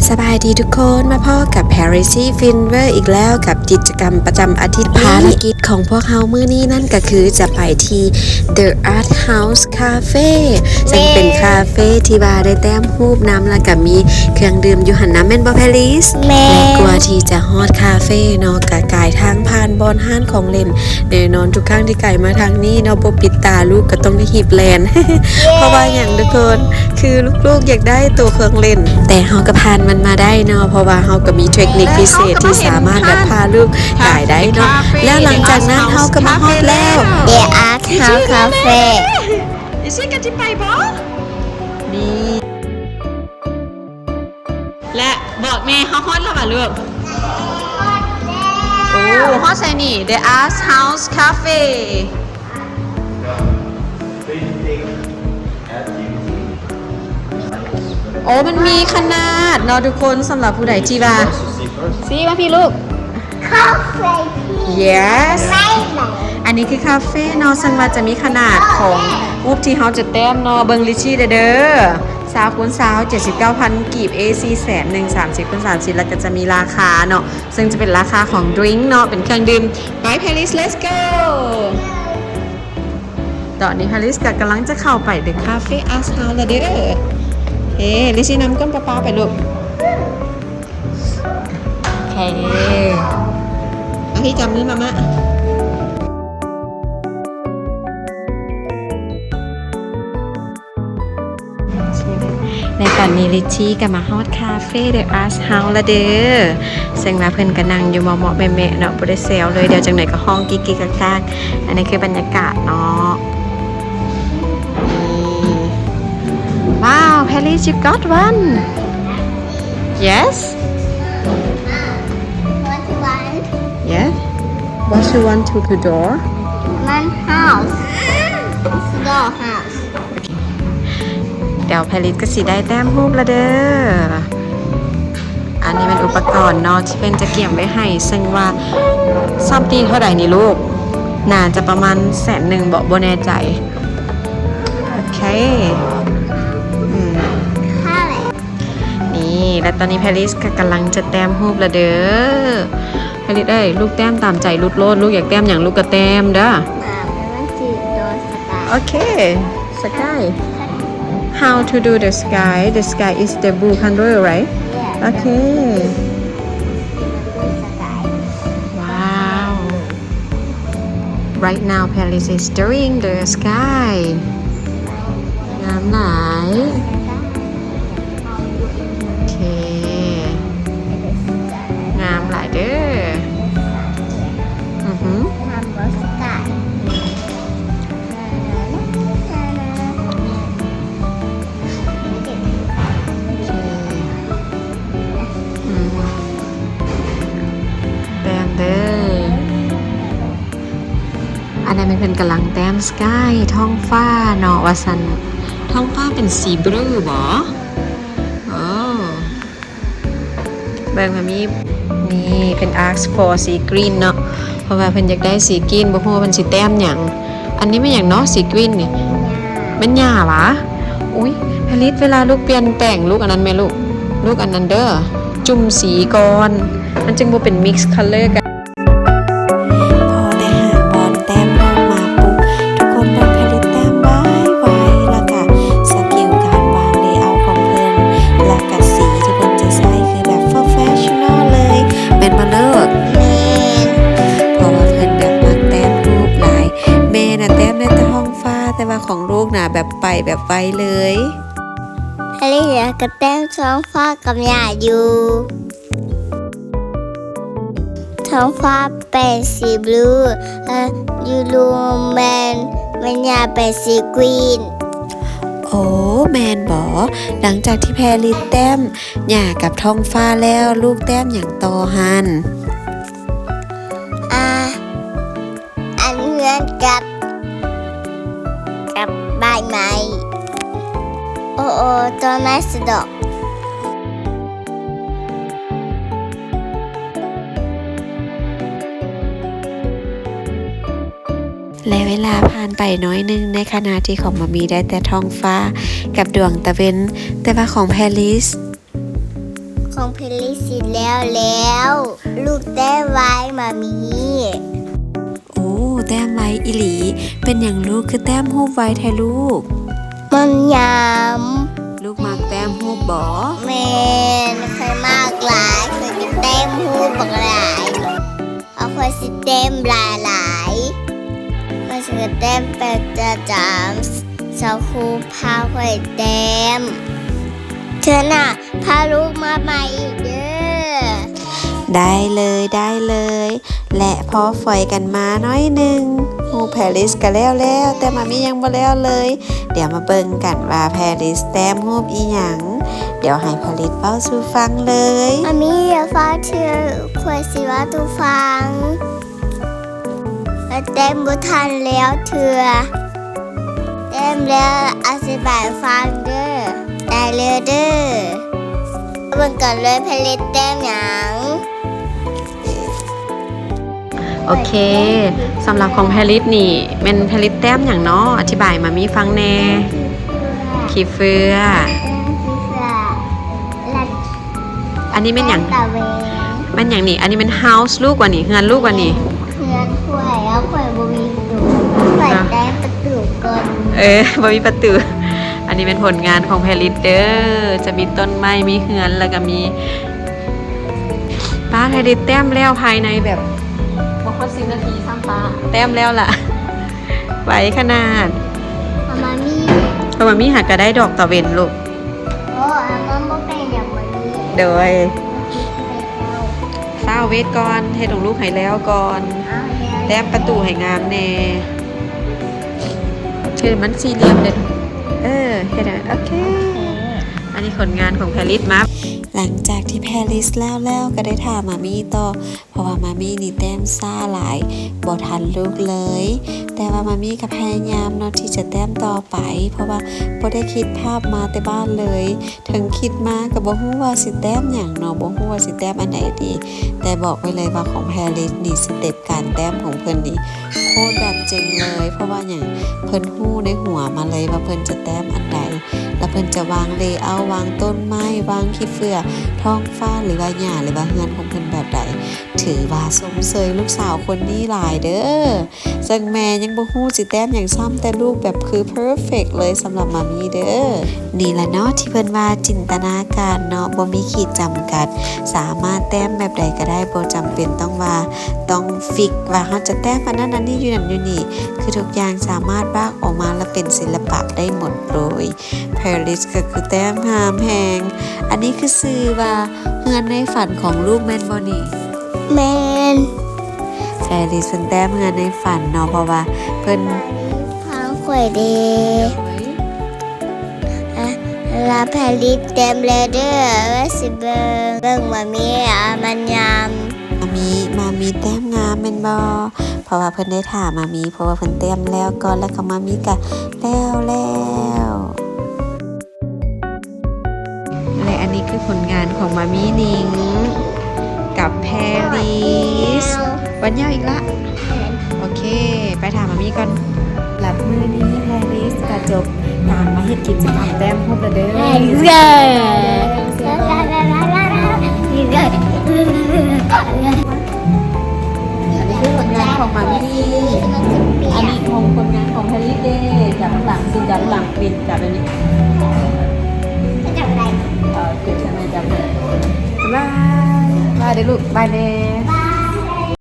ສະບາຍດີທຸກຄົນ, ມາພໍ້ກັບ Paris Fever ອີກແລ້ວກັບກິດຈະກຳປະຈຳອາທິດນີ້. ພາລະກິດຂອງພວກເຮົາມື້ນີ້ນັ້ນກໍຄືຈະໄປທີ່ The Art House Cafe ເຊິ່ງເປັນຄາເຟທີ່ວ່າໄດ້ແຕ້ມຮູບນຳ ແລ້ວກໍມີເຄື່ອງດື່ມຢູ່ຫັ້ນນຳ ແມ່ນບໍ່ Paris? ແມ່ນ. ແລະ ກວ່າທີ່ຈະຮອດຄາເຟເນາະ ກໍກາຍທາງຜ່ານບ່ອນຮ້ານຂອງຫຼິ້ນ. ແນ່ນອນທຸກຄັ້ງທີ່ກາຍມາທາງນີ້ເນາະ ບໍ່ປິດຕາລູກກໍຕ້ອງໄດ້ຮີບແລ່ນ. ເພາະວ່າຫຍັງທຸກຄົນ? ຄືລູກໆຢາກໄດ້ໂຕເຄື່ອງຫຼິ້ນ, ແຕ່ເຮົາກໍຜ່ານມັນມາໄດ້ເນາະ ເພາະວ່າເຮົາກໍມີເທັກນິກພິເສດທີ່ສາມາດແບບພາລູກກາຍໄດ້ເນາະ. ແລ້ວຫຼັງຈາກນັ້ນເຮົາກໍມາຮອດແລ້ວ The Art House Cafe. Is it ກັນທີ່ໄປບໍ່? ນີ້ ແລະ ບອກແນ່ ເຮົາຮອດແລ້ວຫວາລູກ? ໂອ້ ຮອດໃສນີ້? The Art House Cafe. ໂອ້ ມັນມີຂະໜາດເນາະທຸກຄົນ, ສຳລັບຜູ້ໃດທີ່ວ່າ ຊີ້ມາພີ້ລູກ. Yes. ອັນນີ້ຄືຄາເຟເນາະ, ເຊິ່ງວ່າຈະມີຂະໜາດຂອງຮູບທີ່ເຮົາຈະແຕ້ມເນາະ. ເບິ່ງລິດຊີເດີ ຊາວຄູນຊາວ ເຈັດສິບເກົ້າພັນກີບ, ເອສີ່ແສນໜຶ່ງ, ສາມສິບຄູນສາມສິບ, ແລ້ວກໍຈະມີລາຄາເນາະ, ເຊິ່ງຈະເປັນລາຄາຂອງດຣິງເນາະ, ເປັນເຄື່ອງດື່ມ. ໄປ Paris, let's go. ຕອນນີ້ Paris ກໍກຳລັງຈະເຂົ້າໄປ The Cafe Art House ແລ້ວເດີ. ເອ ລິດຊີນຳກົ້ນປ້າໆໄປລູກ. ໂອເຄ ມາພີ້ ຈັບມືມາມະ. ໃນຕອນນີ້ລິດຊີກໍມາຮອດຄາເຟ The Art House ແລ້ວເດີ, ເຊິ່ງວ່າເພິ່ນກໍນັ່ງຢູ່ເໝາະໆແມະໆເນາະ, ບໍ່ໄດ້ແຊວເລີຍ, ດຽວຈັ່ງໃດກໍຮ້ອງກິກໆກັກໆ. ອັນນີ້ຄືບັນຍາກາດເນາະ. ນີ້ Wow, Paris, you got one. Yes. What you want? Yes. What you want to the door? My house. It's your house. ດຽວ Paris ກໍຊິໄດ້ແຕ້ມຮູບລະເດີ. ອັນນີ້ແມ່ນອຸປະກອນເນາະ ທີ່ເພິ່ນຈະກຽມໄວ້ໃຫ້, ເຊິ່ງວ່າຊອບຕີເທົ່າໃດນີ້ລູກ? ໜ້າຈະປະມານແສນໜຶ່ງເບາະ, ບໍ່ແນ່ໃຈ. ໂອເຄ ອືມ ນີ້ ແລະ ຕອນນີ້ Paris ກໍກຳລັງຈະແຕ້ມຮູບລະເດີ. Paris ເອີຍ ລູກແຕ້ມຕາມໃຈລູກໂລດ, ລູກຢາກແຕ້ມຫຍັງລູກກໍແຕ້ມເດີ. ໂອເຄ Sky. How to do the sky? The sky is the blue color, right? Yeah. Okay. Wow. Right now, Paris is doing the sky. ງາມຫຼາຍ. ໂອເຄ ງາມຫຼາຍເດີ. ອືຫື ໂອເຄ ອືມ ແຕ້ມເດີ. ອັນນັ້ນແມ່ນເພິ່ນກຳລັງແຕ້ມ sky ທ້ອງຟ້າເນາະ ວ່າຊັ້ນ. ທ້ອງຟ້າເປັນສີບລູບໍ? ໂອ້ ເບິ່ງ ມາມີ ນີ້ເພິ່ນ ask for ສີ green ເນາະ ເພາະວ່າເພິ່ນຢາກໄດ້ສີ green ບໍ່ຮູ້ວ່າເພິ່ນຊິແຕ້ມຫຍັງ. ອັນນີ້ແມ່ນຫຍັງເນາະ ສີ green ນີ້? ແມ່ນຫຍ້າຫວາ? ອຸ້ຍ ຜະລິດ ເວລາລູກປ່ຽນແປງ ລູກອັນນັ້ນແມ່ລູກ ລູກອັນນັ້ນເດີ ຈຸ່ມສີກ່ອນ ມັນຈຶ່ງບໍ່ເປັນ mix color ກັນ. ພໍໄດ້ຫາບ່ອນແຕ້ມຮູບມາປຸບ ທຸກຄົນເບິ່ງຜະລິດແຕ້ມໄວໆ ແລ້ວກະສະກິວການວາງ layout ຂອງເພິ່ນ ແລ້ວກະສີທີ່ເພິ່ນຈະໃຊ້ຄືແບບ professional ເລີຍ ແມ່ນບໍ່ລູກ? ແມ່ນ ເພາະວ່າເພິ່ນແບບມັກແຕ້ມຮູບຫຼາຍ. ແມ່ນະແຕ້ມໄດ້ແຕ່ທ້ອງຟ້າ ແຕ່ວ່າຂອງລູກນະແບບໄປແບບໄວເລີຍ. ອາລິເຊຍກໍແຕ້ມທ້ອງຟ້າກັບຫຍ້າຢູ່. ທ້ອງຟ້າແປນສີບລູ ແລະ ຢູ່ລູແມ່ນ ແມ່ນຫຍ້າແປນສີກຣີນ. ໂອ້ ແມ່ນບໍ? ຫຼັງຈາກທີ່ແພລິດແຕ້ມຫຍ້າກັບທ້ອງຟ້າແລ້ວ ລູກແຕ້ມຫຍັງຕໍ່ຫັ້ນ? ອາ ອັນເຮືອນກັບ ກັບໃບໄມ້. ໂອ ໂອ ຕົ້ນໄມ້ສະດອກ. ແລະ ເວລາຜ່ານໄປໜ້ອຍໜຶ່ງ ໃນຂະນະທີ່ຂອງໝາມີໄດ້ແຕ່ທ້ອງຟ້າກັບດວງຕາເວັນ, ແຕ່ວ່າຂອງແພລິດ ຂ ຂອງເພລິດຊິແລ້ວແລ້ວ. ລູກແຕ້ມໄວ ມາມີ. ໂອ້ ແຕ້ມໄວອີ່ຫຼີ. ເປັນຫຍັງລູກຄືແຕ້ມຮູບໄວແທ້ລູກ? ມັນຍາມ. ລູກມັກແຕ້ມຮູບບໍ? ແມ່ນ, ຂ້ອຍມັກຫຼາຍ, ຂ້ອຍກໍແຕ້ມຮູບບັກຫຼາຍ. ເອົາ ຂ້ອຍຊິແຕ້ມຫຼາຍໆ. ຂ້ອຍຊິແຕ້ມເປັນປະຈຳ, ສາວຄູພາຂ້ອຍແຕ້ມ. ເທື່ອໜ້າພາລູກມາໃໝ່ອີກເດີ້. ໄດ້ເລີຍ, ໄດ້ເລີຍ. ແລະ ພໍຝອຍກັນມາໜ້ອຍໜຶ່ງ, ຮູບເພລິດກໍແລ້ວແລ້ວ, ແຕ່ມາມີຍັງບໍ່ແລ້ວເລີຍ. ດຽວມາເບິ່ງກັນວ່າເພລິດແຕ້ມຮູບອີ່ຫຍັງ. ດຽວໃຫ້ເພລິດເວົ້າສູ່ຟັງເລີຍ. ມາມີ ຢ່າຟ້າວເທື່ອ, ຂ້ອຍຊິເວົ້າສູ່ຟັງ. ຂ້ອຍແຕ້ມບໍ່ທັນແລ້ວເທື່ອ. ແຕ້ມແລ້ວອະທິບາຍໃຫ້ຟັງເດີ້. ໄດ້ເລີຍເດີ້. ເບິ່ງກັນເລີຍ ເພລິດແຕ້ມຫຍັງ. ໂອເຄ, ສຳລັບຂອງເພລິດນີ້ ແມ່ນເພລິດແຕ້ມຫຍັງເນາະ? ອະທິບາຍໃຫ້ມາມີຟັງແດ່. ຂີ້ເຟືອ. ອັນນີ້ແມ່ນຫຍັງ? ຕາແຫວງ. ແມ່ນຫຍັງນີ້? ອັນນີ້ແມ່ນເຮົາສ໌ລູກຫວານີ້? ເຮືອນລູກຫວານີ້? ເຮືອນຂ້ອຍ, ແລ້ວຂ້ອຍບໍ່ມີປະຕູ, ຂ້ອຍແຕ້ມປະຕູກ່ອນ. ເອີ, ບໍ່ມີປະຕູ. ອັນນີ້ແມ່ນຜົນງານຂອງເພລິດເດີ້. ຈະມີຕົ້ນໄມ້, ມີເຮືອນ, ແລ້ວກໍມີ ປ້າ ເພລິດແຕ້ມແລ້ວພາຍໃນແບບບໍ່ຮອດສິບນາທີຊ້ຳ ປ້າ ແຕ້ມແລ້ວລະ. ໄວຂະໜາດ. ເອົາມາມີ ເອົາມາມີຫາກະໄດ້ດອກຕາເວັນລູກ. ໂອ້ ມັນບໍ່ເປັນຫຍັງ ມາມີ. ໂດຍ ຟ້າວເວັດກ່ອນ, ເຮັດຂອງລູກໃຫ້ແລ້ວກ່ອນ. ແຕ້ມປະຕູໃຫ້ງາມແດ່. ເຮັດໃຫ້ມັນສີ່ຫຼ່ຽມເດ້. ເອີ ເຮັດໃຫ້ ໂອເຄ. ອັນນີ້ຜົນງານຂອງເພລິດມາ. ຫຼັງຈາກທີ່ເພລິດແລ້ວແລ້ວ ກໍໄດ້ຖ້າມາມີຕໍ່ ເພາະວ່າມາມີນີ້ແຕ້ມຊ້າຫຼາຍ, ບໍ່ທັນລູກເລີຍ. ແຕ່ວ່າມາມີກໍພະຍາຍາມເນາະ ທີ່ຈະແຕ້ມຕໍ່ໄປ, ເພາະວ່າບໍ່ໄດ້ຄິດພາບມາແຕ່ບ້ານເລີຍ. ເຖິງຄິດມາກໍບໍ່ຮູ້ວ່າຊິແຕ້ມຫຍັງເນາະ, ບໍ່ຮູ້ວ່າຊິແຕ້ມອັນໃດດີ. ແຕ່ບອກໄວ້ເລີຍວ່າຂອງເພລິດນີ້ ສະເຕັບການແຕ້ມຂອງເພິ່ນນີ້ ໂຄດແບບເຈັງເລີຍ. ເພາະວ່າຫຍັງ? ເພິ່ນຮູ້ໃນຫົວມາເລີຍວ່າເພິ່ນຈະແຕ້ມອັນໃດ, ແລ້ວເພິ່ນຈະວາງເລເອົາ, ວາງຕົ້ນໄມ້, ວາງຂີ້ເຝື້ອ, ທ້ອງຟ້າ ຫຼືວ່າຫຍ້າ ຫຼືວ່າເຮືອນຂອງເພິ່ນແບບໃດ. ຖືວ່າຊົມເຊີຍລູກສາວຄົນນີ້ຫຼາຍເດີ້. ເຊິ່ງແມ່ຍັງບໍ່ຮູ້ຊິແຕ້ມຫຍັງຊ້ຳ, ແຕ່ລູກແບບຄືເພີເຟັກເລີຍສຳລັບມາມີເດີ້. ນີ້ລະເນາະ ທີ່ເພິ່ນວ່າຈິນຕະນາການເນາະ ບໍ່ມີຂີດຈຳກັດ, ສາມາດແຕ້ມແບບໃດກໍໄດ້, ບໍ່ຈຳເປັນຕ້ອງວ່າ ຕ້ອງຟິກວ່າເຮົາຈະແຕ້ມອັນນັ້ນອັນນີ້ ຢູ່ນັ້ນຢູ່ນີ້, ຄືທຸກຢ່າງສາມາດວາກອອກມາ ແລະ ເປັນສິລະປະໄດ້ໝົດໂດຍ. ເພລິດກໍຄືແຕ້ມງາມແຮງ. ອັນນີ້ຄືຊື່ວ່າເຮືອນໃນຝັນຂອງລູກແມ່ນບໍ່ນີ້? ແມ່ນ. ເພລິດເພິ່ນແຕ້ມເຮືອນໃນຝັນເນາະ ເພາະວ່າເພິ່ນ ຟັງຂ້ອຍເດ້. ອະ ລາເພລິດແຕ້ມແລ້ວເດີ້ ວ່າຊິເບິ່ງ ເບິ່ງມາມີ ອາ ມັນຍາມ. ມາມີ ມາມີແຕ້ມງາມແມ່ນບໍ່? ເພາະວ່າເພິ່ນໄດ້ຖ້າມາມີ ເພາະວ່າເພິ່ນແຕ້ມແລ້ວກ່ອນ ແລ້ວກໍມາມີກະແລ້ວແລ້ວ. ແລະ ອັນນີ້ຄືຜົນງານຂອງມາມີນິງກັບແພລິດ. ວັນຍາວອີກລະ. ໂອເຄ ໄປຖາມມາມີກ່ອນ. ສຳລັບມື້ນີ້ແພລິດກະຈົບການມາເຮັດກິດຈະກຳແຕ້ມຮູບແລ້ວເດີ້. ອັນນີ້ຄືຜົນງານຂອງມາມີ. ອັນນີ້ຂອງ ຜົນງານຂອງແພລິດເດ້. ຈັບຫຼັງ ຊິຈັບຫຼັງ ປິດ ຈັບອັນນີ້. ຈັບໄດ້. ເອີ ເກັບໃສ່ມື ຈັບໄດ້. ບາຍບາຍ ບາຍເດີ້ລູກ ບາຍແດ່.